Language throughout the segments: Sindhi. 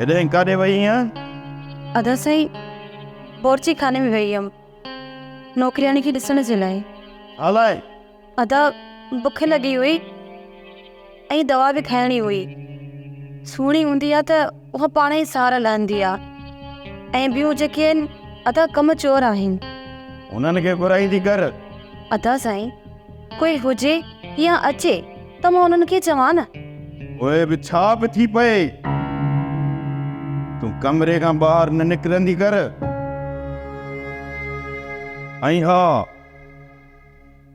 هيڏانهن ڪاڏي وئي هئين؟ ادا سائين، بورچي خاني ۾ وئي هيم، نوڪرياڻي کي ڏسڻ جي لاء. ڇا لاء؟ ادا، بک لڳي هئي ۽ دوا به کائڻي هئي. سهڻي هوندي آ ته اها پاڻ ئي سار لهندي آ ۽ ٻيون جيڪي آهن ادا ڪم چور آهن. انهن کي گهرائيندي ڪر. ادا سائين، ڪوئي هجي يا اچي ته مان انهن کي چوان نه. پوء به ڇا به ٿي پئي، تون ڪمري کان ٻاهر نه نڪرندي ڪر. ۽ ها،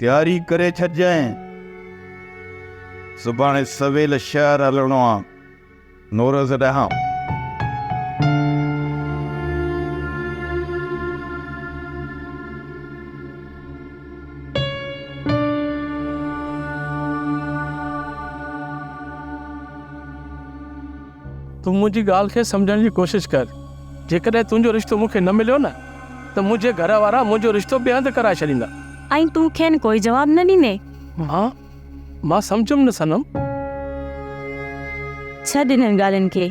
تياري ڪري ڇڏجانء. سڀاڻي سويل شهر هلڻو آ. نوروز ڏانهن. تون منهنجي ڳالهه کي سمجهڻ جي ڪوشش ڪر. جيڪڏهن تنهنجو رشتو مون کي نه مليو نه ته منهنجي گهر وارا منهنجو رشتو ٻئي هنڌ ڪرائي ڇڏيندا. ۽ تون کين ڪوئي جواب نه ڏيندين؟ مان؟ مان سمجهيم نه صنم. ڇڏ انهن ڳالهين کي،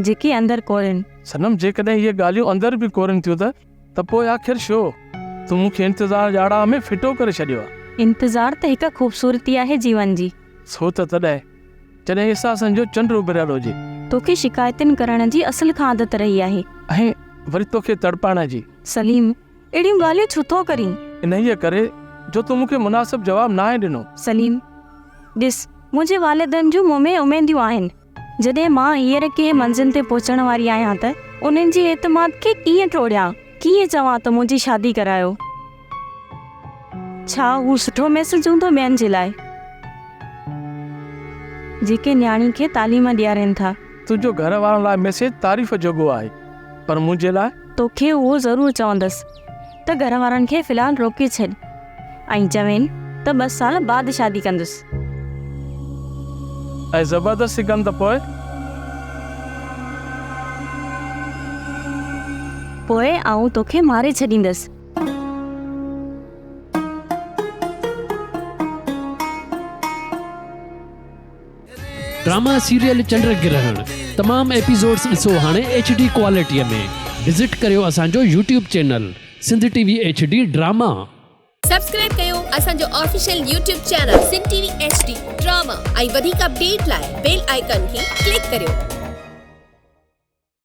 جيڪي اندر ڪورين. صنم جيڪڏهن اهي ڳالهيون اندر به ڪورين ٿيون ته ته پوء آخر ڇو؟ تون مون کي انتظار جي آڙاهه ۾ ڦٽو ڪري ڇڏيو آهي. انتظار ته هڪ خوبصورتي آهي جيون جي. سو ته تڏهن، جڏهن احساسن جو چنڊ اڀريل هجي. توکي شڪايتن ڪرڻ جي اصل کان عادت رهي آهي. ۽ وري توکي تڙپائڻ جي. سليم، اهڙيون ڳالهيون ڇو ٿو ڪرين؟ انهيء ڪري جو تو مون کي مناسب جواب ناهي ڏنو. سليم، ڏس، منهنجي والدن جون مون ۾ اميديون آهن. جڏهن مان هينئر ڪنهن منزل تي پهچڻ واري آهيان ته انهن جي اعتماد کي ڪيئن ٽوڙيان؟ ڪيئن چوان ته منهنجي شادي ڪرايو؟ ڇا هو سٺو ميسيج هوندو ٻين جي لاء؟ جيڪي نياڻي کي تعليم ڏيارين ٿا. تنهنجو گهر وارن لاء ميسيج تعريف جوڳو آهي، پر منهنجي لاء؟ توکي اهو ضرور چوندس ته گهر وارن کي في الحال روڪي ڇڏ ۽ چوين ته ٻه سال بعد شادي ڪندس. ۽ زبردستي ڪن ته پوء؟ پوء آئون توکي ماري ڇڏيندس. ڊراما سيريل چنڊ گرهڻ تمام ايپيسوڊس ڏسو هاڻي ايڇ ڊي ڪوالٽي ۾ وزٽ ڪريو اسان جو YouTube channel Sindh T V H D drama. Subscribe ڪيو اسان جو official YouTube channel Sindh T V H D drama ۽ وڌيڪ اپڊيٽ لاء بيل آئيڪان کي ڪلڪ ڪريو.